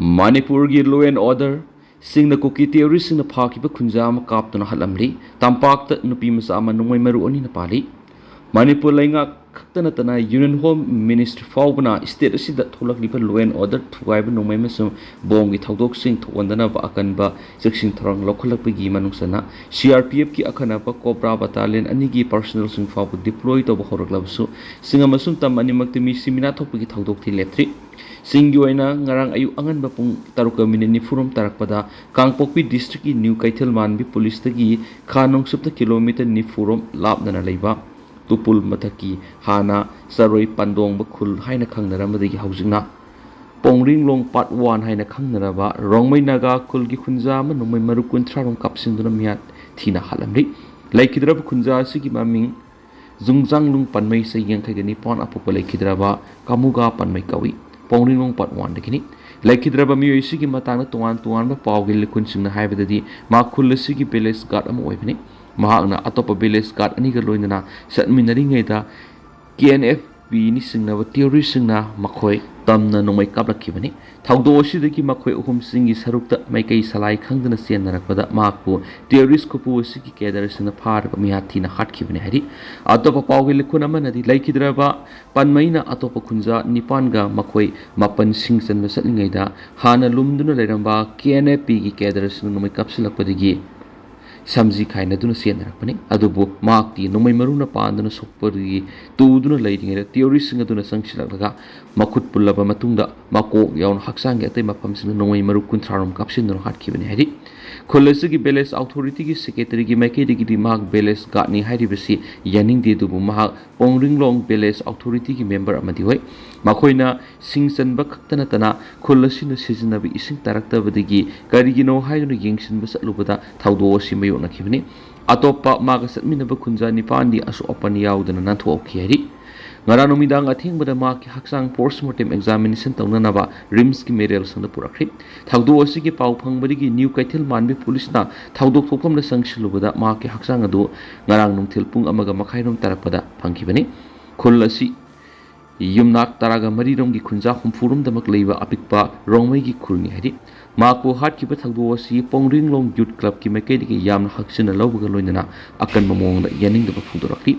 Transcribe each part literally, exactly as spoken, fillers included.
ꯃꯅꯤꯄꯨꯔꯒꯤ law and order ꯁꯤꯡꯅ ꯀꯨꯀꯤ terrorist ꯁꯤꯡꯅ ꯐꯥꯈꯤꯕ ꯈꯨꯟꯖꯥ ꯑꯃ ꯀꯥꯞꯇꯨꯅ ꯍꯥꯠꯂꯝꯂꯤ꯫ ꯇꯝꯄꯥꯛꯇ ꯅꯨꯄꯤ ꯃꯆꯥ ꯑꯃ ꯅꯣꯡꯃꯩ ꯃꯔꯨ ꯑꯅꯤꯅ ꯄꯥꯜꯂꯤ꯫ ꯃꯅꯤꯄꯨꯔ ꯂꯩꯉꯥꯛ ꯈꯛꯇ ꯅꯠꯇꯅ Union Home Ministry ꯐꯥꯎꯕꯅ state ꯑꯁꯤꯗ ꯊꯣꯛꯂꯛꯂꯤꯕ law and order ꯊꯨꯒꯥꯏꯕ ꯅꯣꯡꯃꯩ ꯑꯃꯁꯨꯡ ꯕꯣꯝꯒꯤ ꯊꯧꯗꯣꯛꯁꯤꯡ ꯊꯣꯛꯍꯟꯗꯅꯕ ꯑꯀꯟꯕ ꯆꯦꯛꯁꯤꯟ ꯊꯧꯔꯥꯡ ꯂꯧꯈꯠꯂꯛꯄꯒꯤ ꯃꯅꯨꯡ ꯆꯟꯅ CRPF ꯀꯤ ꯑꯈꯟꯅꯕ Cobra Battalion ꯑꯅꯤꯒꯤ personnel ꯁꯤꯡ ꯐꯥꯎꯕ deploy ꯇꯧꯕ ꯍꯧꯔꯛꯂꯕꯁꯨ, ꯁꯤꯡ ꯑꯃꯁꯨꯡ ꯇꯝ ꯑꯅꯤꯃꯛꯇ ꯃꯤꯁꯤ ꯃꯤꯅꯥ ꯊꯣꯛꯄꯒꯤ ꯊꯧꯗꯣꯛꯇꯤ ꯂꯦꯞꯇ꯭ꯔꯤ꯫ ꯆꯤꯡꯒꯤ ꯑꯣꯏꯅ ꯉꯔꯥꯡ ꯑꯌꯨꯛ ꯑꯉꯟꯕ ꯄꯨꯡ ꯇꯔꯨꯛꯀ minute ꯅꯤꯐꯨꯔꯣꯝ ꯇꯥꯔꯛꯄꯗ ꯀꯥꯡꯄꯣꯛꯄꯤ district ꯀꯤ ꯅ꯭ꯌꯨ ꯀꯩꯊꯦꯜ ꯃꯥꯟꯕꯤ police ꯇꯒꯤ ꯈꯥ ꯅꯣꯡꯆꯨꯞꯇ kilometre ꯅꯤꯐꯨꯔꯣꯝ ꯂꯥꯞꯅꯅ ꯂꯩꯕ ꯇꯨꯄꯨꯜ ꯃꯊꯛꯀꯤ ꯍꯥꯟꯅ ꯆꯔꯣꯏ ꯄꯥꯟꯗꯣꯡꯕ ꯈꯨꯜ ꯍꯥꯏꯅ ꯈꯪꯅꯔꯝꯕꯗꯒꯤ ꯍꯧꯖꯤꯛꯅ ꯄꯣꯡꯔꯤꯡꯂꯣꯡ part one ꯍꯥꯏꯅ ꯈꯪꯅꯔꯕ ꯔꯣꯡꯃꯩ ꯅꯥꯒꯥ ꯈꯨꯜꯒꯤ ꯈꯨꯟꯖꯥ ꯑꯃ ꯅꯣꯡꯃꯩ ꯃꯔꯨ ꯀꯨꯟꯊ꯭ꯔꯥꯔꯣꯝ ꯀꯥꯞꯁꯤꯟꯗꯨꯅ ꯃꯤꯍꯥꯠ ꯊꯤꯅ ꯍꯥꯠꯂꯝꯂꯤ꯫ ꯂꯩꯈꯤꯗ꯭ꯔꯕ ꯈꯨꯟꯖꯥ ꯑꯁꯤꯒꯤ ꯃꯃꯤꯡ ꯖꯨꯡꯖꯥꯡꯂꯨꯡ ꯄꯟꯃꯩ, ꯆꯍꯤ ꯌꯥꯡꯈꯩꯒ ꯅꯤꯄꯥꯟ, ꯑꯄꯣꯛꯄ ꯂꯩꯈꯤꯗ꯭ꯔꯕ ꯀꯥꯃꯨꯒꯥ ꯄꯟꯃꯩ ꯀꯧꯏ꯫ ꯄꯣꯡꯔꯤꯡꯂꯣꯡ part one ꯗꯒꯤꯅꯤ꯫ ꯂꯩꯈꯤꯗ꯭ꯔꯕ ꯃꯤꯑꯣꯏꯁꯤꯒꯤ ꯃꯇꯥꯡꯗ ꯇꯣꯉꯥꯟ ꯇꯣꯉꯥꯟꯕ ꯄꯥꯎꯒꯤ ꯂꯤꯈꯨꯟꯁꯤꯡꯅ ꯍꯥꯏꯕꯗꯗꯤ ꯃꯥ ꯈꯨꯜ ꯑꯁꯤꯒꯤ village guard ꯑꯃ ꯑꯣꯏꯕꯅꯤ꯫ ꯃꯍꯥꯛꯅ ꯑꯇꯣꯞꯄ village guard ꯑꯅꯤꯒ ꯂꯣꯏꯅꯅ ꯆꯠꯃꯤꯟꯅꯔꯤꯉꯩꯗ K N F P ꯅꯤ ꯆꯤꯡꯅꯕ terrorist ꯁꯤꯡꯅ ꯃꯈꯣꯏ ꯇꯝꯅ ꯅꯣꯡꯃꯩ ꯀꯥꯞꯂꯛꯈꯤꯕꯅꯤ꯫ ꯊꯧꯗꯣꯛ ꯑꯁꯤꯗꯒꯤ ꯃꯈꯣꯏ ꯑꯍꯨꯝ ꯆꯤꯡꯒꯤ ꯁꯔꯨꯛꯇ ꯃꯥꯏꯀꯩ ꯁꯂꯥꯏ ꯈꯪꯗꯅ ꯆꯦꯟꯅꯔꯛꯄꯗ ꯃꯍꯥꯛꯄꯨ terrorist ꯈꯨꯄꯨ ꯑꯁꯤꯒꯤ cadre ꯁꯤꯡꯅ ꯐꯥꯔꯒ ꯃꯤꯍꯥꯠ ꯊꯤꯅ ꯍꯥꯠꯈꯤꯕꯅꯤ ꯍꯥꯏꯔꯤ꯫ ꯑꯇꯣꯞꯄ ꯄꯥꯎꯒꯤ ꯂꯤꯈꯨꯟ ꯑꯃꯅꯗꯤ ꯂꯩꯈꯤꯗ꯭ꯔꯕ ꯄꯟꯃꯩꯅ ꯑꯇꯣꯞꯄ ꯈꯨꯟꯖꯥ ꯅꯤꯄꯥꯟꯒ ꯃꯈꯣꯏ ꯃꯥꯄꯟ ꯁꯤꯡ ꯆꯟꯕ ꯆꯠꯂꯤꯉꯩꯗ ꯍꯥꯟꯅ ꯂꯨꯝꯗꯨꯅ ꯂꯩꯔꯝꯕ K N F P ꯒꯤ cadre ꯁꯤꯡꯅ ꯅꯣꯡꯃꯩ ꯀꯥꯞꯁꯤꯜꯂꯛꯄꯗꯒꯤ ꯁꯝꯖꯤ ꯈꯥꯏꯅꯗꯨꯅ ꯆꯦꯟꯅꯔꯛꯄꯅꯤ꯫ ꯑꯗꯨꯕꯨ ꯃꯍꯥꯛꯇꯤ ꯅꯣꯡꯃꯩ ꯃꯔꯨꯅ ꯄꯥꯟꯗꯨꯅ ꯁꯣꯛꯄꯗꯒꯤ ꯇꯨꯗꯨꯅ ꯂꯩꯔꯤꯉꯩꯗ terrorist ꯁꯤꯡ ꯑꯗꯨꯅ ꯆꯪꯁꯤꯜꯂꯛꯂꯒ ꯃꯈꯨꯠ ꯄꯨꯜꯂꯕ ꯃꯇꯨꯡꯗ ꯃꯀꯣꯛ ꯌꯥꯎꯅ ꯍꯛꯆꯥꯡꯒꯤ ꯑꯇꯩ ꯃꯐꯝꯁꯤꯡꯗ ꯅꯣꯡꯃꯩ ꯃꯔꯨ ꯀꯨꯟꯊ꯭ꯔꯥꯔꯣꯝ ꯀꯥꯞꯁꯤꯟꯗꯨꯅ ꯍꯥꯠꯈꯤꯕꯅꯤ ꯍꯥꯏꯔꯤ꯫ ꯈꯨꯜ ꯑꯁꯤꯒꯤ village authority ꯒꯤ secretary ꯒꯤ ꯃꯥꯏꯀꯩꯗꯒꯤꯗꯤ ꯃꯍꯥꯛ village guard ꯅꯤ ꯍꯥꯏꯔꯤꯕꯁꯤ ꯌꯥꯅꯤꯡꯗꯦ, ꯑꯗꯨꯕꯨ ꯃꯍꯥꯛ ꯄꯣꯡꯔꯤꯡꯂꯣꯡ village authority ꯒꯤ member ꯑꯃꯗꯤ ꯑꯣꯏ꯫ ꯃꯈꯣꯏꯅ ꯁꯤꯡ ꯆꯟꯕ ꯈꯛꯇ ꯅꯠꯇꯅ ꯈꯨꯜ ꯑꯁꯤꯅ ꯁꯤꯖꯤꯟꯅꯕ ꯏꯁꯤꯡ ꯇꯥꯔꯛꯇꯕꯗꯒꯤ ꯀꯔꯤꯒꯤꯅꯣ ꯍꯥꯏꯗꯨꯅ ꯌꯦꯡꯁꯤꯟꯕ ꯆꯠꯂꯨꯕꯗ ꯊꯧꯗꯣꯛ ꯑꯁꯤ ꯃꯥꯌꯣꯛꯅꯈꯤꯕꯅꯤ꯫ ꯑꯇꯣꯞꯄ ꯃꯥꯒ ꯆꯠꯃꯤꯟꯅꯕ ꯈꯨꯟꯖꯥ ꯅꯤꯄꯥꯟꯗꯤ ꯑꯁꯣꯛ ꯑꯄꯟ ꯌꯥꯎꯗꯅ ꯅꯥꯟꯊꯣꯛꯈꯤ ꯍꯥꯏꯔꯤ꯫ ꯉꯔꯥꯡ ꯅꯨꯃꯤꯗꯥꯡ ꯑꯊꯦꯡꯕꯗ ꯃꯍꯥꯛꯀꯤ ꯍꯛꯆꯥꯡ post mortem examination ꯇꯧꯅꯅꯕ ꯔꯤꯝꯁꯀꯤ ꯃꯦꯔꯦꯜ ꯁꯪꯗ ꯄꯨꯔꯛꯈ꯭ꯔꯤ꯫ ꯊꯧꯗꯣꯛ ꯑꯁꯤꯒꯤ ꯄꯥꯎ ꯐꯪꯕꯗꯒꯤ ꯅ꯭ꯌꯨ ꯀꯩꯊꯦꯜ ꯃꯥꯟꯕꯤ ꯄꯨꯂꯤꯁꯅ ꯊꯧꯗꯣꯛ ꯊꯣꯛꯐꯝꯗ ꯆꯪꯁꯤꯜꯂꯨꯕꯗ ꯃꯍꯥꯛꯀꯤ ꯍꯛꯆꯥꯡ ꯑꯗꯨ ꯉꯔꯥꯡ ꯅꯨꯡꯊꯤꯜ ꯄꯨꯡ ꯑꯃꯒ ꯃꯈꯥꯏꯔꯣꯝ ꯇꯥꯔꯛꯄꯗ ꯐꯪꯈꯤꯕꯅꯤ꯫ ꯈꯨꯜ ꯑꯁꯤ ꯌꯨꯝꯅꯥꯛ ꯇꯔꯥꯒ ꯃꯔꯤꯔꯣꯝꯒꯤ ꯈꯨꯟꯖꯥ ꯍꯨꯝꯐꯨꯔꯣꯝꯗꯃꯛ ꯂꯩꯕ ꯑꯄꯤꯛꯄ ꯔꯣꯡꯃꯩꯒꯤ ꯈꯨꯜꯅꯤ ꯍꯥꯏꯔꯤ꯫ ꯃꯍꯥꯛꯄꯨ ꯍꯥꯠꯈꯤꯕ ꯊꯧꯗꯣꯛ ꯑꯁꯤ ꯄꯣꯡꯔꯤꯡꯂꯣꯡ ꯌꯨꯠ ꯀ꯭ꯂꯕꯀꯤ ꯃꯥꯏꯀꯩꯗꯒꯤ ꯌꯥꯝꯅ ꯍꯛꯆꯤꯟꯅ ꯂꯧꯕꯒ ꯂꯣꯏꯅꯅ ꯑꯀꯟꯕ ꯃꯑꯣꯡꯗ ꯌꯥꯅꯤꯡꯗꯕ ꯐꯣꯡꯗꯣꯔꯛꯂꯤ꯫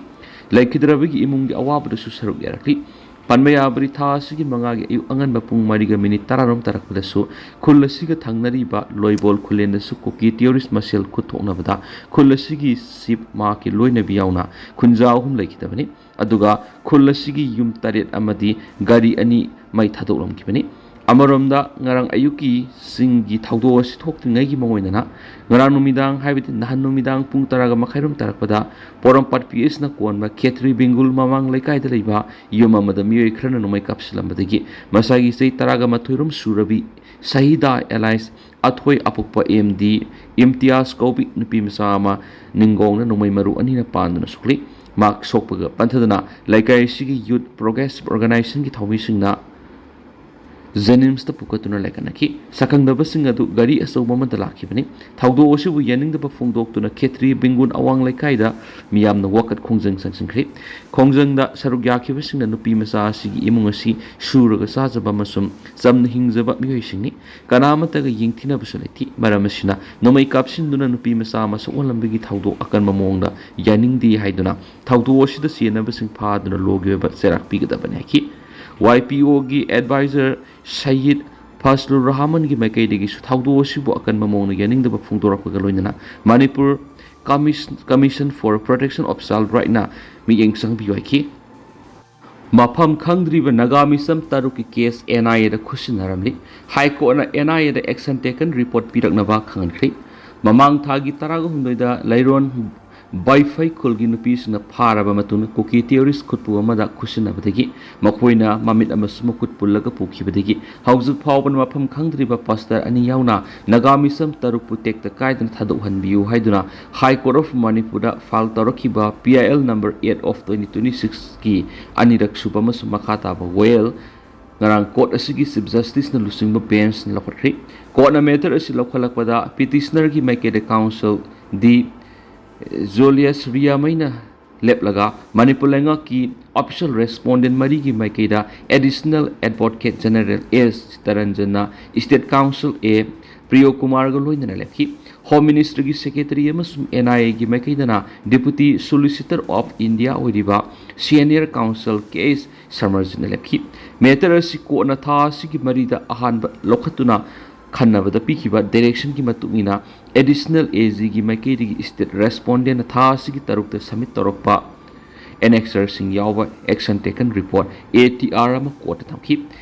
ꯂꯩꯈꯤꯗ꯭ꯔꯕꯒꯤ ꯏꯃꯨꯡꯒꯤ ꯑꯋꯥꯕꯗꯁꯨ ꯁꯔꯨꯛ ꯌꯥꯔꯛꯂꯤ꯫ ꯄꯟꯕ ꯌꯥꯕꯗꯤ, ꯊꯥ ꯑꯁꯤꯒꯤ ꯃꯉꯥꯒꯤ ꯑꯌꯨꯛ ꯑꯉꯟꯕ ꯄꯨꯡ ꯃꯔꯤꯒ ꯃꯤꯅꯤꯠ ꯇꯔꯥꯔꯣꯝ ꯇꯥꯔꯛꯄꯗꯁꯨ ꯈꯨꯜ ꯑꯁꯤꯒ ꯊꯪꯅꯔꯤꯕ ꯂꯣꯏꯕꯣꯜ ꯈꯨꯂꯦꯟꯗꯁꯨ ꯀꯨꯀꯤ ꯇꯦꯔꯣꯔꯤꯁ ꯃꯁꯦꯜ ꯈꯨꯠ ꯊꯣꯛꯅꯕꯗ ꯈꯨꯜ ꯑꯁꯤꯒꯤ ꯆꯤꯞ, ꯃꯍꯥꯛꯀꯤ ꯂꯣꯏꯅꯕꯤ ꯌꯥꯎꯅ ꯈꯨꯟꯖꯥ ꯑꯍꯨꯝ ꯂꯩꯈꯤꯗꯕꯅꯤ꯫ ꯑꯗꯨꯒ ꯈꯨꯜ ꯑꯁꯤꯒꯤ ꯌꯨꯝ ꯇꯔꯦꯠ ꯑꯃꯗꯤ ꯒꯥꯔꯤ ꯑꯅꯤ ꯃꯩ ꯊꯥꯗꯣꯛꯂꯝꯈꯤꯕꯅꯤ꯫ ꯑꯃꯔꯣꯝꯗ, ꯉꯔꯥꯡ ꯑꯌꯨꯛꯀꯤ ꯆꯤꯡꯒꯤ ꯊꯧꯗꯣꯛ ꯑꯁꯤ ꯊꯣꯛꯇ꯭ꯔꯤꯉꯩꯒꯤ ꯃꯉꯣꯏꯗꯅ ꯉꯔꯥꯡ ꯅꯨꯃꯤꯗꯥꯡ, ꯍꯥꯏꯕꯗꯤ ꯅꯍꯥꯟ ꯅꯨꯃꯤꯗꯥꯡ ꯄꯨꯡ ꯇꯔꯥꯒ ꯃꯈꯥꯏꯔꯣꯝ ꯇꯥꯔꯛꯄꯗ ꯄꯣꯔꯣꯝꯄꯥꯠ ꯄꯤ ꯑꯦꯁꯅ ꯀꯣꯟꯕ ꯈꯦꯇ꯭ꯔꯤ ꯕꯦꯡꯒꯨꯜ ꯃꯃꯥꯡ ꯂꯩꯀꯥꯏꯗ ꯂꯩꯕ ꯌꯨꯝ ꯑꯃꯗ ꯃꯤꯑꯣꯏ ꯈꯔꯅ ꯅꯣꯡꯃꯩ ꯀꯥꯞꯁꯤꯜꯂꯝꯕꯗꯒꯤ ꯃꯁꯥꯒꯤ ꯆꯍꯤ ꯇꯔꯥꯒ ꯃꯥꯊꯣꯏꯔꯣꯝ ꯁꯨꯔꯕꯤ ꯁꯍꯤꯗꯥ ꯑꯦꯂꯥꯏꯁ ꯑꯊꯣꯏ ꯑꯄꯣꯛꯄ ꯑꯦꯝ ꯗꯤ ꯏꯝꯇꯤꯌꯥꯖ ꯀꯧꯕꯤ ꯅꯨꯄꯤ ꯃꯆꯥ ꯑꯃ ꯅꯤꯡꯒꯣꯡꯅ ꯅꯣꯡꯃꯩ ꯃꯔꯨ ꯑꯅꯤꯅ ꯄꯥꯟꯗꯨꯅ ꯁꯣꯛꯂꯤ꯫ ꯃꯍꯥꯛ ꯁꯣꯛꯄꯒ ꯄꯟꯊꯗꯅ ꯂꯩꯀꯥꯏ ꯑꯁꯤꯒꯤ ꯌꯨꯠ ꯄ꯭ꯔꯣꯒ꯭ꯔꯦꯁ ꯑꯣꯔꯒꯅꯥꯏꯖꯦꯁꯟꯒꯤ ꯊꯧꯃꯤꯁꯤꯡꯅ ꯖꯦꯅꯤꯝꯁꯇ ꯄꯨꯈꯠꯇꯨꯅ ꯂꯥꯏꯀꯠꯅꯈꯤ꯫ ꯁꯛꯈꯪꯗꯕꯁꯤꯡ ꯑꯗꯨ ꯒꯥꯔꯤ ꯑꯆꯧꯕ ꯑꯃꯗ ꯂꯥꯛꯈꯤꯕꯅꯤ꯫ ꯊꯧꯗꯣꯛ ꯑꯁꯤꯕꯨ ꯌꯥꯅꯤꯡꯗꯕ ꯐꯣꯡꯗꯣꯛꯇꯨꯅ ꯈꯦꯇ꯭ꯔꯤ ꯕꯤꯡꯒꯨꯟ ꯑꯋꯥꯡ ꯂꯩꯀꯥꯏꯗ ꯃꯤꯌꯥꯝꯅ ꯋꯥꯀꯠ ꯈꯣꯡꯖꯪ ꯆꯪꯁꯤꯟꯈ꯭ꯔꯦ꯫ ꯈꯣꯡꯖꯪꯗ ꯁꯔꯨꯛ ꯌꯥꯈꯤꯕꯁꯤꯡꯅ ꯅꯨꯄꯤ ꯃꯆꯥ ꯑꯁꯤꯒꯤ ꯏꯃꯨꯡ ꯑꯁꯤ ꯁꯨꯔꯒ ꯆꯥꯖꯕ ꯑꯃꯁꯨꯡ ꯆꯝꯅ ꯍꯤꯡꯖꯕ ꯃꯤꯑꯣꯏꯁꯤꯡꯅꯤ꯫ ꯀꯅꯥ ꯑꯃꯠꯇꯒ ꯌꯦꯡꯊꯤꯅꯕꯁꯨ ꯂꯩꯇꯦ꯫ ꯃꯔꯝ ꯑꯁꯤꯅ ꯅꯣꯡꯃꯩ ꯀꯥꯞꯁꯤꯟꯗꯨꯅ ꯅꯨꯄꯤ ꯃꯆꯥ ꯑꯃ ꯁꯣꯛꯍꯜꯂꯝꯕꯒꯤ ꯊꯧꯗꯣꯛ ꯑꯀꯟꯕ ꯃꯑꯣꯡꯗ ꯌꯥꯅꯤꯡꯗꯦ ꯍꯥꯏꯗꯨꯅ ꯊꯧꯗꯣꯛ ꯑꯁꯤꯗ ꯆꯦꯟꯅꯕꯁꯤꯡ ꯐꯥꯗꯨꯅ ꯂꯣꯒꯤ ꯑꯣꯏꯕ ꯆꯩꯔꯥꯛ ꯄꯤꯒꯗꯕꯅꯤ ꯍꯥꯏꯈꯤ꯫ ꯋꯥꯏ ꯄꯤ ꯑꯣꯒꯤ ꯑꯦꯗꯚꯥꯏꯖꯔ ꯁꯌꯤꯗ ꯐꯖꯂꯨꯔ ꯔꯍꯃꯟꯒꯤ ꯃꯥꯏꯀꯩꯗꯒꯤꯁꯨ ꯊꯧꯗꯣꯛ ꯑꯁꯤꯕꯨ ꯑꯀꯟꯕ ꯃꯑꯣꯡꯗ ꯌꯥꯅꯤꯡꯗꯕ ꯐꯣꯡꯗꯣꯔꯛꯄꯒ ꯂꯣꯏꯅꯅ Manipur Commis-, Commission for Protection of Child Rightꯅ ꯃꯤꯠꯌꯦꯡ ꯆꯪꯕꯤꯌꯨ ꯍꯥꯏꯈꯤ꯫ ꯃꯐꯝ ꯈꯪꯗ꯭ꯔꯤꯕ ꯅꯥꯒꯥ ꯃꯤꯆꯝ ꯇꯔꯨꯛꯀꯤ ꯀꯦꯁ ꯑꯦꯟ ꯑꯥꯏ ꯑꯦꯗ ꯈꯨꯠꯁꯤꯟꯅꯔꯝꯂꯤ꯫ ꯍꯥꯏ ꯀꯣꯔꯠꯅ N I A action taken report ꯄꯤꯔꯛꯅꯕ ꯈꯪꯍꯟꯈ꯭ꯔꯤ꯫ ꯃꯃꯥꯡ ꯊꯥꯒꯤ ꯇꯔꯥꯒ ꯍꯨꯝꯗꯣꯏꯗ ꯂꯩꯔꯣꯟ ꯕꯥꯏꯐꯩ ꯈꯨꯜꯒꯤ ꯅꯨꯄꯤꯁꯤꯡꯅ ꯐꯥꯔꯕ ꯃꯇꯨꯡꯗ ꯀꯨꯀꯤ ꯇꯦꯔꯣꯔꯤꯁ ꯈꯨꯠꯄꯨ ꯑꯃꯗ ꯈꯨꯠꯁꯤꯟꯅꯕꯗꯒꯤ ꯃꯈꯣꯏꯅ ꯃꯃꯤꯠ ꯑꯃꯁꯨꯡ ꯃꯈꯨꯠ ꯄꯨꯜꯂꯒ ꯄꯨꯈꯤꯕꯗꯒꯤ ꯍꯧꯖꯤꯛ ꯐꯥꯎꯕꯗ ꯃꯐꯝ ꯈꯪꯗ꯭ꯔꯤꯕ ꯄꯥꯁꯇꯔ ꯑꯅꯤ ꯌꯥꯎꯅ ꯅꯥꯒꯥ ꯃꯤꯆꯝ ꯇꯔꯨꯛꯄꯨ ꯇꯦꯛꯇ ꯀꯥꯏꯗꯅ ꯊꯥꯗꯣꯛꯍꯟꯕꯤꯌꯨ ꯍꯥꯏꯗꯨꯅ High Court of ꯃꯅꯤꯄꯨꯔꯗ ꯐꯥꯏꯜ ꯇꯧꯔꯛꯈꯤꯕ P I L number eight of twenty twenty-sixꯀꯤ ꯑꯅꯤꯔꯛ ꯁꯨꯕ ꯑꯃꯁꯨꯡ ꯃꯈꯥ ꯇꯥꯕ ꯋꯥꯌꯦꯜ ꯉꯔꯥꯡ ꯀꯣꯔꯠ ꯑꯁꯤꯒꯤ ꯆꯤꯐ ꯖꯁꯇꯤꯁꯅ ꯂꯨꯆꯤꯡꯕ ꯕꯦꯟꯁꯅ ꯂꯧꯈꯠꯈ꯭ꯔꯤ꯫ ꯀꯣꯔꯠꯅ ꯃꯦꯇꯔ ꯑꯁꯤ ꯂꯧꯈꯠꯂꯛꯄꯗ ꯄꯤꯇꯤꯁꯅꯔꯒꯤ ꯃꯥꯏꯀꯩꯗ ꯀꯥꯎꯟꯁꯤꯜ ꯗꯤ ꯖꯣꯂꯤꯌꯁ ꯔꯤꯌꯥꯃꯩꯅ ꯂꯦꯞꯂꯒ ꯃꯅꯤꯄꯨꯔ ꯂꯩꯉꯥꯛꯀꯤ official respondent ꯃꯔꯤꯒꯤ ꯃꯥꯏꯀꯩꯗ Additional Advocate General S ꯆꯤꯇꯔꯟꯖꯟꯅ State Counsel A ꯄ꯭ꯔꯤꯌꯣꯀꯨꯃꯥꯔꯒ ꯂꯣꯏꯅꯅ ꯂꯦꯞꯈꯤ꯫ Home Ministryꯒꯤ Secretary ꯑꯃꯁꯨꯡ N I Aꯒꯤ ꯃꯥꯏꯀꯩꯗꯅ Deputy Solicitor of India ꯑꯣꯏꯔꯤꯕ Senior Counsel K S ꯁꯃꯔꯖꯤꯠꯅ ꯂꯦꯞꯈꯤ꯫ Matter ꯑꯁꯤ ꯀꯣꯔꯠꯅ ꯊꯥ ꯑꯁꯤꯒꯤ ꯃꯔꯤꯗ ꯑꯍꯥꯟꯕ ꯂꯧꯈꯠꯇꯨꯅ ꯈꯟꯅꯕꯗ ꯄꯤꯈꯤꯕ directionꯒꯤ ꯃꯇꯨꯡ ꯏꯟꯅ Additional AGꯒꯤ ꯃꯥꯏꯀꯩꯗꯒꯤ State Respondentꯅ ꯊꯥ ꯑꯁꯤꯒꯤ ꯇꯔꯨꯛꯇ submit ꯇꯧꯔꯛꯄ annexerꯁꯤꯡ ꯌꯥꯎꯕ action taken report ATR ꯑꯃ ꯀꯣꯔꯠꯇ ꯊꯝꯈꯤ꯫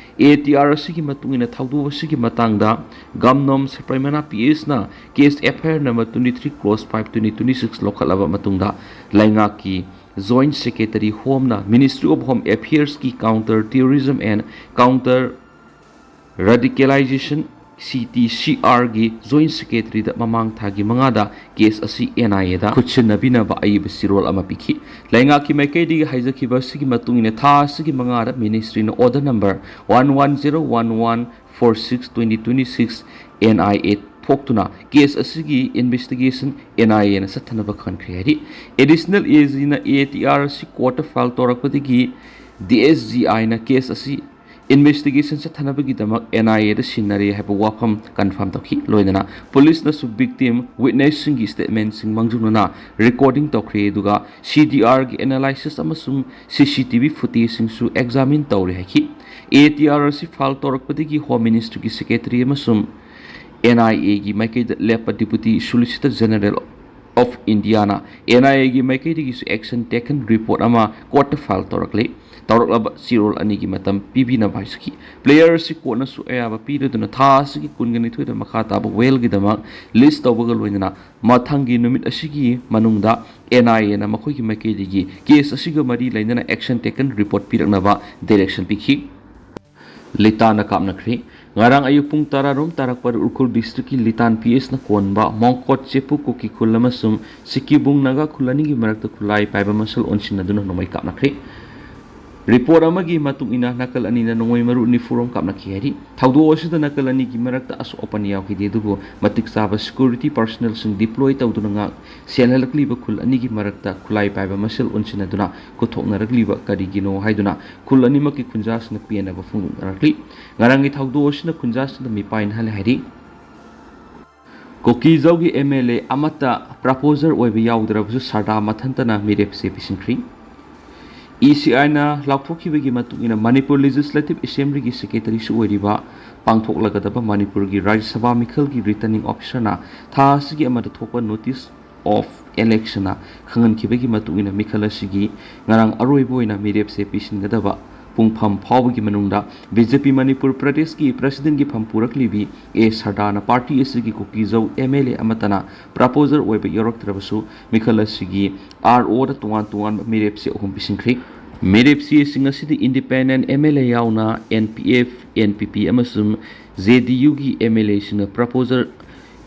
ATR ꯑꯁꯤꯒꯤ ꯃꯇꯨꯡ ꯏꯟꯅ ꯊꯧꯗꯣꯛ ꯑꯁꯤꯒꯤ ꯃꯇꯥꯡꯗ ꯒꯝꯅꯣꯝ ꯁꯄ꯭ꯔꯩꯃꯅꯥ P Sꯅ case F I R number twenty three cross five twenty twenty six ꯂꯧꯈꯠꯂꯕ ꯃꯇꯨꯡꯗ ꯂꯩꯉꯥꯛꯀꯤ Joint Secretary Homeꯅ Ministry of Home Affairsꯀꯤ Counter Terrorism and Counter Radicalization C T C Rꯒꯤ Joint Secretaryꯗ ꯃꯃꯥꯡ ꯊꯥꯒꯤ ꯃꯉꯥꯗ case ꯑꯁꯤ N I Aꯗ ꯈꯨꯠꯁꯤꯟꯅꯕꯤꯅꯕ ꯑꯏꯕ ꯆꯦꯔꯣꯜ ꯑꯃ ꯄꯤꯈꯤ꯫ ꯂꯩꯉꯥꯛꯀꯤ ꯃꯥꯏꯀꯩꯗꯒꯤ ꯍꯥꯏꯖꯈꯤꯕ ꯑꯁꯤꯒꯤ ꯃꯇꯨꯡ ꯏꯟꯅ ꯊꯥ ꯑꯁꯤꯒꯤ ꯃꯉꯥꯗ Ministryꯅ order number one one zero one one four six twenty twenty six N I A ꯊꯣꯛꯇꯨꯅ case ꯑꯁꯤꯒꯤ investigation N I Aꯅ ꯆꯠꯊꯅꯕ ꯈꯟꯈ꯭ꯔꯦ ꯍꯥꯏꯔꯤ꯫ Additional AGꯅ ATR ꯑꯁꯤ ꯀꯣꯔꯠꯇ file ꯇꯧꯔꯛꯄꯗꯒꯤ DSGIꯅ case ꯑꯁꯤ investigation ꯆꯠꯊꯅꯕꯒꯤꯗꯃꯛ N I Aꯗ ꯁꯤꯟꯅꯔꯦ ꯍꯥꯏꯕ ꯋꯥꯐꯝ confirm ꯇꯧꯈꯤ꯫ ꯂꯣꯏꯅꯅ policeꯅꯁꯨ victim witnessꯁꯤꯡꯒꯤ statementꯁꯤꯡ ꯃꯥꯡꯖꯧꯅꯅ recording ꯇꯧꯈ꯭ꯔꯦ, ꯑꯗꯨꯒ CDRꯒꯤ analysis ꯑꯃꯁꯨꯡ CCTV footageꯁꯤꯡꯁꯨ examine ꯇꯧꯔꯦ ꯍꯥꯏꯈꯤ꯫ ATR ꯑꯁꯤ file ꯇꯧꯔꯛꯄꯗꯒꯤ Home Ministryꯒꯤ Secretary ꯑꯃꯁꯨꯡ NIAꯒꯤ ꯃꯥꯏꯀꯩꯗ ꯂꯦꯞꯄ Deputy Solicitor General of Indiaꯅ NIAꯒꯤ ꯃꯥꯏꯀꯩꯗꯒꯤꯁꯨ action taken report ꯑꯃ ꯀꯣꯔꯠꯇ file ꯇꯧꯔꯛꯂꯤ꯫ ꯇꯧꯔꯛꯂꯕ ꯆꯦꯔꯣꯜ ꯑꯅꯤꯒꯤ ꯃꯇꯝ ꯄꯤꯕꯤꯅꯕ ꯍꯥꯏꯖꯈꯤ꯫ Player ꯑꯁꯤ ꯀꯣꯔꯠꯅꯁꯨ ꯑꯌꯥꯕ ꯄꯤꯔꯗꯨꯅ ꯊꯥ ꯑꯁꯤꯒꯤ ꯀꯨꯟꯒ ꯅꯤꯊꯣꯏꯗ ꯃꯈꯥ ꯇꯥꯕ bailꯒꯤꯗꯃꯛ list ꯇꯧꯕꯒ ꯂꯣꯏꯅꯅ ꯃꯊꯪꯒꯤ ꯅꯨꯃꯤꯠ ꯑꯁꯤꯒꯤ ꯃꯅꯨꯡꯗ NIAꯅ ꯃꯈꯣꯏꯒꯤ ꯃꯥꯏꯀꯩꯗꯒꯤ case ꯑꯁꯤꯒ ꯃꯔꯤ ꯂꯩꯅꯅ action taken report ꯄꯤꯔꯛꯅꯕ direction ꯄꯤꯈꯤ꯫ ꯂꯤꯇꯥꯟꯗ ꯀꯥꯞꯅꯈ꯭ꯔꯦ꯫ ꯉꯔꯥꯡ ꯑꯌꯨꯛ ꯄꯨꯡ ꯇꯔꯥꯔꯣꯝ ꯇꯥꯔꯛꯄꯗ ꯎꯈ꯭ꯔꯨꯜ districtꯀꯤ ꯂꯤꯇꯥꯟ PSꯅ ꯀꯣꯟꯕ ꯃꯣꯡꯀꯣꯠ ꯆꯦꯄꯨ ꯀꯨꯀꯤ ꯈꯨꯜ ꯑꯃꯁꯨꯡ ꯁꯤꯀꯤꯕꯨꯡ ꯅꯥꯒꯥ ꯈꯨꯜ ꯑꯅꯤꯒꯤ ꯃꯔꯛꯇ ꯈꯨꯠꯂꯥꯏ ꯄꯥꯏꯕ ꯃꯁꯦꯜ ꯑꯣꯟꯁꯤꯟꯅꯗꯨꯅ ꯅꯣꯡꯃꯩ ꯀꯥꯞꯅꯈ꯭ꯔꯦ꯫ ꯔꯤꯄꯣꯔꯠ ꯑꯃꯒꯤ ꯃꯇꯨꯡ ꯏꯟꯅ ꯅꯥꯀꯜ ꯑꯅꯤꯅ ꯅꯣꯡꯃꯩ ꯃꯔꯨ ꯅꯤꯐꯨꯔꯣꯝ ꯀꯥꯞꯅꯈꯤ ꯍꯥꯏꯔꯤ꯫ ꯊꯧꯗꯣꯛ ꯑꯁꯤꯗ ꯅꯥꯀꯜ ꯑꯅꯤꯒꯤ ꯃꯔꯛꯇ ꯑꯁꯣꯛ ꯑꯄꯟ ꯌꯥꯎꯈꯤꯗꯦ, ꯑꯗꯨꯕꯨ ꯃꯇꯤꯛ ꯆꯥꯕ ꯁꯦꯀ꯭ꯌꯨꯔꯤꯇꯤ ꯄꯥꯔꯁꯣꯅꯦꯜꯁꯤꯡ ꯗꯤꯄ꯭ꯂꯣꯏ ꯇꯧꯗꯨꯅ ꯉꯥꯛ ꯁꯦꯜꯍꯜꯂꯛꯂꯤꯕ ꯈꯨꯜ ꯑꯅꯤꯒꯤ ꯃꯔꯛꯇ ꯈꯨꯠꯂꯥꯏ ꯄꯥꯏꯕ ꯃꯁꯦꯜ ꯑꯣꯟꯁꯤꯟꯅꯗꯨꯅ ꯀꯨꯊꯣꯛꯅꯔꯛꯂꯤꯕ ꯀꯔꯤꯒꯤꯅꯣ ꯍꯥꯏꯗꯨꯅ ꯈꯨꯜ ꯑꯅꯤꯃꯛꯀꯤ ꯈꯨꯟꯖꯥꯁꯤꯡꯅ ꯄꯦꯟꯅꯕ ꯐꯣꯡꯗꯣꯛꯅꯔꯛꯂꯤ꯫ ꯉꯔꯥꯡꯒꯤ ꯊꯧꯗꯣꯛ ꯑꯁꯤꯅ ꯈꯨꯟꯖꯥꯁꯤꯡꯗ ꯃꯤꯄꯥꯏꯅꯍꯜꯂꯦ ꯍꯥꯏꯔꯤ꯫ ꯀꯨꯀꯤꯖꯧꯒꯤ ꯑꯦꯝ ꯑꯦꯜ ꯑꯦ ꯑꯃꯠꯇ ꯄ꯭ꯔꯄꯣꯖꯔ ꯑꯣꯏꯕ ꯌꯥꯎꯗ꯭ꯔꯕꯁꯨ ꯁꯔꯗꯥ ꯃꯊꯟꯇꯅ ꯃꯤꯔꯦꯞꯁꯦ ꯄꯤꯁꯤꯟꯈ꯭ꯔꯤ꯫ ꯏ ꯁꯤ ꯑꯥꯏꯅ ꯂꯥꯎꯊꯣꯛꯈꯤꯕꯒꯤ ꯃꯇꯨꯡ ꯏꯟꯅ ꯃꯅꯤꯄꯨꯔ ꯂꯦꯖꯤꯁꯂꯦꯇꯤꯚ ꯑꯦꯁꯦꯝꯕ꯭ꯂꯤꯒꯤ ꯁꯦꯀ꯭ꯔꯦꯇꯔꯤꯁꯨ ꯑꯣꯏꯔꯤꯕ ꯄꯥꯡꯊꯣꯛꯂꯒꯗꯕ ꯃꯅꯤꯄꯨꯔꯒꯤ ꯔꯥꯖ꯭ꯌ ꯁꯚꯥ ꯃꯤꯈꯜꯒꯤ ꯔꯤꯇꯔꯅꯤꯡ ꯑꯣꯐꯤꯁꯔꯅ ꯊꯥ ꯑꯁꯤꯒꯤ ꯑꯃꯗ ꯊꯣꯛꯄ ꯅꯣꯇꯤꯁ ꯑꯣꯐ ꯏꯂꯦꯛꯁꯟꯅ ꯈꯪꯍꯟꯈꯤꯕꯒꯤ ꯃꯇꯨꯡ ꯏꯟꯅ ꯃꯤꯈꯜ ꯑꯁꯤꯒꯤ ꯉꯔꯥꯡ ꯑꯔꯣꯏꯕ ꯑꯣꯏꯅ ꯃꯤꯔꯦꯞꯁꯦ ꯄꯤꯁꯤꯟꯒꯗꯕ ꯄꯨꯡꯐꯝ ꯐꯥꯎꯕꯒꯤ ꯃꯅꯨꯡꯗ ꯕꯤ ꯖꯦ ꯄꯤ ꯃꯅꯤꯄꯨꯔ ꯄ꯭ꯔꯗꯦꯁꯀꯤ ꯄ꯭ꯔꯁꯤꯗꯦꯟꯒꯤ ꯐꯝ ꯄꯨꯔꯛꯂꯤꯕꯤ ꯑꯦ ꯁꯔꯗꯥꯅ ꯄꯥꯔꯇꯤ ꯑꯁꯤꯒꯤ ꯀꯨꯀꯤꯖꯧ ꯑꯦꯝ ꯑꯦꯜ ꯑꯦ ꯑꯃꯠꯇꯅ ꯄ꯭ꯔꯄꯣꯖꯔ ꯑꯣꯏꯕ ꯌꯥꯎꯔꯛꯇ꯭ꯔꯕꯁꯨ ꯃꯤꯈꯜ ꯑꯁꯤꯒꯤ ꯑꯥꯔ ꯑꯣꯗ ꯇꯣꯉꯥꯟ ꯇꯣꯉꯥꯟꯕ ꯃꯤꯔꯦꯞꯁꯦ ꯑꯍꯨꯝ ꯄꯤꯁꯤꯟꯈ꯭ꯔꯤ꯫ ꯃꯤꯔꯦꯞꯁꯤꯁꯤꯡ ꯑꯁꯤꯗꯤ ꯏꯟꯗꯤꯄꯦꯟꯗꯦꯟ ꯑꯦꯝ ꯑꯦꯜ ꯑꯦ ꯌꯥꯎꯅ N P F, N P P ꯑꯃꯁꯨꯡ ꯖꯦ ꯗꯤ ꯌꯨꯒꯤ ꯑꯦꯝ ꯑꯦꯜ ꯑꯦꯁꯤꯡꯅ ꯄ꯭ꯔꯄꯣꯖꯔ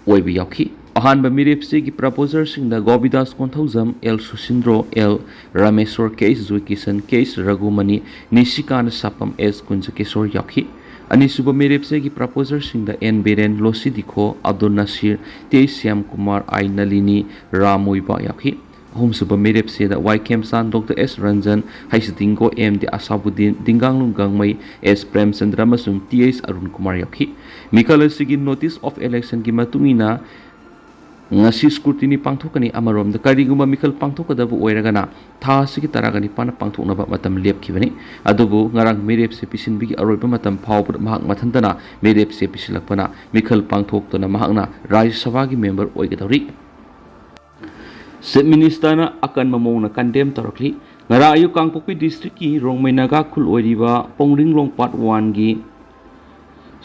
ꯑꯣꯏꯕ ꯌꯥꯎꯈꯤ꯫ ꯑꯍꯥꯟꯕ ꯃꯤꯔꯦꯞꯁꯤꯒꯤ ꯄ꯭ꯔꯄꯣꯖꯔꯁꯤꯡꯗ ꯒꯣꯕꯤꯗꯥꯁ ꯀꯣꯟꯊꯧꯖꯝ, ꯑꯦꯜ ꯁꯨꯁꯤꯟꯗ꯭ꯔꯣ, ꯑꯦꯜ ꯔꯥꯃꯦꯁꯣꯔ, ꯀꯦ ꯑꯦꯁ ꯖꯣꯏꯀꯤꯁꯟ, ꯀꯦ ꯑꯦꯁ ꯔꯘꯨꯃꯅꯤ, ꯅꯤꯁꯤꯀꯥꯟ ꯁꯥꯄꯝ, ꯑꯦꯁ ꯀꯨꯟꯖꯀꯦꯁꯣꯔ ꯌꯥꯎꯈꯤ꯫ ꯑꯅꯤꯁꯨꯕ ꯃꯤꯔꯦꯞꯁꯤꯒꯤ ꯄ꯭ꯔꯄꯣꯖꯔꯁꯤꯡꯗ ꯑꯦꯟ ꯕꯤꯔꯦꯟ, ꯂꯣꯁꯤ ꯗꯤꯈꯣ, ꯑꯕꯗꯨꯜ ꯅꯁꯤꯔ, ꯇꯦ ꯁ꯭ꯌꯥꯝ ꯀꯨꯃꯥꯔ, ꯑꯥꯏ ꯅꯂꯤꯅꯤ, ꯔꯥꯝ ꯃꯣꯏꯕꯥ ꯌꯥꯎꯈꯤ꯫ ꯑꯍꯨꯝꯁꯨꯕ ꯃꯤꯔꯦꯞꯁꯤꯗ ꯋꯥꯏ ꯈꯦꯝꯆꯥꯟ, ꯗꯣꯛꯇꯔ ꯑꯦꯁ ꯔꯟꯖꯟ, ꯍꯩꯁ ꯗꯤꯡꯒꯣ, ꯑꯦꯝ ꯗꯤ ꯑꯁꯥꯕꯨꯗꯤꯟ, ꯗꯤꯡꯒꯥꯡꯂꯨꯡ ꯒꯥꯡꯃꯩ, ꯑꯦꯁ ꯄ꯭ꯔꯦꯝꯆꯟꯗ꯭ꯔ ꯑꯃꯁꯨꯡ ꯇꯤ ꯑꯦꯁ ꯑꯔꯨꯟ ꯀꯨꯃꯥꯔ ꯌꯥꯎꯈꯤ꯫ ꯃꯤꯈꯜ ꯑꯁꯤꯒꯤ ꯅꯣꯇꯤꯁ ꯑꯣꯐ ꯏꯂꯦꯛꯁꯟꯒꯤ ꯃꯇꯨꯡ ꯏꯟꯅ ꯉꯁꯤ ꯁ꯭ꯀ꯭ꯔꯨꯇꯤꯅꯤ ꯄꯥꯡꯊꯣꯛꯀꯅꯤ꯫ ꯑꯃꯔꯣꯝꯗ ꯀꯔꯤꯒꯨꯝꯕ ꯃꯤꯈꯜ ꯄꯥꯡꯊꯣꯛꯀꯗꯕ ꯑꯣꯏꯔꯒꯅ ꯊꯥ ꯑꯁꯤꯒꯤ ꯇꯔꯥꯒ ꯅꯤꯄꯥꯟꯗ ꯄꯥꯡꯊꯣꯛꯅꯕ ꯃꯇꯝ ꯂꯦꯞꯈꯤꯕꯅꯤ꯫ ꯑꯗꯨꯕꯨ ꯉꯔꯥꯡ ꯃꯤꯔꯦꯞꯁꯦ ꯄꯤꯁꯤꯟꯕꯒꯤ ꯑꯔꯣꯏꯕ ꯃꯇꯝ ꯐꯥꯎꯕꯗ ꯃꯍꯥꯛ ꯃꯊꯟꯇꯅ ꯃꯤꯔꯦꯞꯁꯦ ꯄꯤꯁꯤꯜꯂꯛꯄꯅ ꯃꯤꯈꯜ ꯄꯥꯡꯊꯣꯛꯇꯨꯅ ꯃꯍꯥꯛꯅ ꯔꯥꯖ꯭ꯌ ꯁꯚꯥꯒꯤ ꯃꯦꯝꯕꯔ ꯑꯣꯏꯒꯗꯧꯔꯤ꯫ ꯆꯤꯐ ꯃꯤꯅꯤꯁꯇꯔꯅ ꯑꯀꯟꯕ ꯃꯑꯣꯡꯗ ꯀꯟꯗꯦꯝ ꯇꯧꯔꯛꯂꯤ꯫ ꯉꯔꯥꯡ ꯑꯌꯨꯛ ꯀꯥꯡꯄꯣꯛꯄꯤ ꯗꯤꯁꯇ꯭ꯔꯤꯛꯀꯤ ꯔꯣꯡꯃꯩ ꯅꯥꯒꯥ ꯈꯨꯜ ꯑꯣꯏꯔꯤꯕ ꯄꯣꯡꯔꯤꯡꯂꯣꯡ ꯄꯥꯔꯠ ꯋꯥꯟꯒꯤ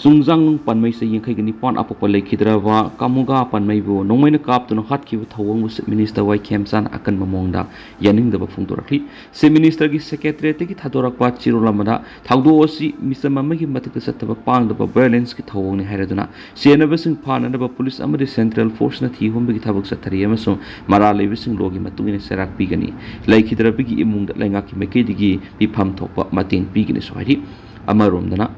ꯆꯨꯡꯖꯥꯡꯂꯨꯡ ꯄꯥꯟꯃꯩ ꯆꯍꯤ ꯌꯥꯡꯈꯩꯒ ꯅꯤꯄꯥꯟ ꯑꯄꯣꯛꯄ ꯂꯩꯈꯤꯗ꯭ꯔꯕ ꯀꯥꯃꯨꯒꯥ ꯄꯥꯟꯃꯩꯕꯨ ꯅꯣꯡꯃꯩꯅ ꯀꯥꯞꯇꯨꯅ ꯍꯥꯠꯈꯤꯕ ꯊꯧꯑꯣꯡꯕꯨ ꯆꯤꯐ ꯃꯤꯅꯤꯁꯇꯔ ꯋꯥꯏ ꯈꯦꯝꯆꯥꯟꯅ ꯑꯀꯟꯕ ꯃꯑꯣꯡꯗ ꯌꯥꯅꯤꯡꯗꯕ ꯐꯣꯡꯗꯣꯔꯛꯂꯤ꯫ ꯆꯤꯐ ꯃꯤꯅꯤꯁꯇꯔꯒꯤ ꯁꯦꯀ꯭ꯔꯦꯇꯔꯤꯌꯦꯠꯇꯒꯤ ꯊꯥꯗꯣꯔꯛꯄ ꯆꯦꯔꯣꯜ ꯑꯃꯗ ꯊꯧꯗꯣꯛ ꯑꯁꯤ ꯃꯤꯆꯝ ꯑꯃꯒꯤ ꯃꯊꯛꯇ ꯆꯠꯊꯕ ꯄꯥꯡꯗꯕ violence ꯀꯤ ꯊꯧꯑꯣꯡꯅꯤ ꯍꯥꯏꯔꯗꯨꯅ ꯆꯦꯟꯅꯕꯁꯤꯡ ꯐꯥꯅꯅꯕ ꯄꯨꯂꯤꯁ ꯑꯃꯗꯤ ꯁꯦꯟꯇ꯭ꯔꯦꯜ ꯐꯣꯔꯁꯅ ꯊꯤ ꯍꯨꯝꯕꯒꯤ ꯊꯕꯛ ꯆꯠꯊꯔꯤ ꯑꯃꯁꯨꯡ ꯃꯔꯥꯜ ꯂꯩꯕꯁꯤꯡ ꯂꯣꯒꯤ ꯃꯇꯨꯡ ꯏꯟꯅ ꯆꯩꯔꯥꯛ ꯄꯤꯒꯅꯤ꯫ ꯂꯩꯈꯤꯗ꯭ꯔꯕꯒꯤ ꯏꯃꯨꯡꯗ ꯂꯩꯉꯥꯛꯀꯤ ꯃꯥꯏꯀꯩꯗꯒꯤ ꯄꯤꯐꯝ ꯊꯣꯛꯄ ꯃꯇꯦꯡ ꯄꯤꯒꯅꯤꯁꯨ ꯍꯥꯏꯔꯤ꯫ ꯑꯃꯔꯣꯝꯗꯅ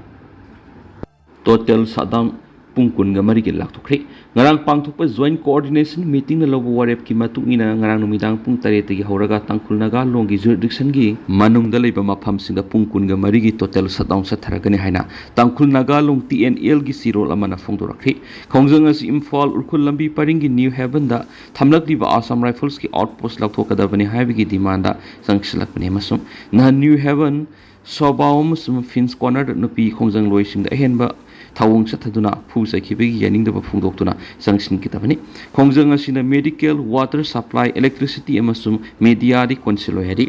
total shutdown ꯄꯨꯡ ꯀꯨꯟꯒ ꯃꯔꯤꯒꯤ ꯂꯥꯎꯊꯣꯛꯈ꯭ꯔꯦ꯫ ꯉꯔꯥꯡ ꯄꯥꯡꯊꯣꯛꯄ joint coordination meeting ꯅ ꯂꯧꯕ ꯋꯥꯔꯦꯞꯀꯤ ꯃꯇꯨꯡ ꯏꯟꯅ ꯉꯔꯥꯡ ꯅꯨꯃꯤꯗꯥꯡ ꯄꯨꯡ ꯇꯔꯦꯠꯇꯒꯤ ꯍꯧꯔꯒ ꯇꯥꯡꯈꯨꯜ ꯅꯥꯒꯥ ꯂꯣꯡꯒꯤ jurisdiction ꯒꯤ ꯃꯅꯨꯡꯗ ꯂꯩꯕ ꯃꯐꯝꯁꯤꯡꯗ ꯄꯨꯡ ꯀꯨꯟꯒ ꯃꯔꯤꯒꯤ total shutdown ꯆꯠꯊꯔꯒꯅꯤ ꯍꯥꯏꯅ ꯇꯥꯡꯈꯨꯜ ꯅꯥꯒꯥ ꯂꯣꯡ T N L ꯒꯤ ꯆꯦꯔꯣꯜ ꯑꯃꯅ ꯐꯣꯡꯗꯣꯔꯛꯈꯤ꯫ ꯈꯣꯡꯖꯪ ꯑꯁꯤ ꯏꯝꯐꯥꯜ ꯎꯈ꯭ꯔꯨꯜ ꯂꯝꯕꯤ ꯄꯔꯤꯡꯒꯤ New Haven ꯗ ꯊꯝꯂꯛꯂꯤꯕ Assam Rifles ꯀꯤ outpost ꯂꯧꯊꯣꯛꯀꯗꯕꯅꯤ ꯍꯥꯏꯕꯒꯤ demand ꯆꯪꯁꯤꯜꯂꯛꯄꯅꯤ ꯑꯃꯁꯨꯡ ꯅꯍꯥꯟ New Haven, ꯁꯣꯕꯥꯎ ꯑꯃꯁꯨꯡ ꯐꯤꯟꯁ ꯀꯣꯔꯅꯔꯗ ꯅꯨꯄꯤ ꯈꯣꯡꯖꯪꯂꯣꯏꯁꯤꯡꯗ ꯑꯍꯦꯟꯕ ꯊꯧꯑꯣꯡ ꯆꯠꯊꯗꯨꯅ ꯐꯨ ꯆꯩꯈꯤꯕꯒꯤ ꯌꯥꯅꯤꯡꯗꯕ ꯐꯣꯡꯗꯣꯛꯇꯨꯅ ꯆꯪꯁꯤꯟꯈꯤꯗꯕꯅꯤ꯫ ꯈꯣꯡꯖꯪ ꯑꯁꯤꯅ medical, water supply, electricity ꯑꯃꯁꯨꯡ media ꯗꯤ ꯀꯣꯟꯁꯤꯜꯂꯣꯏ ꯍꯥꯏꯔꯤ꯫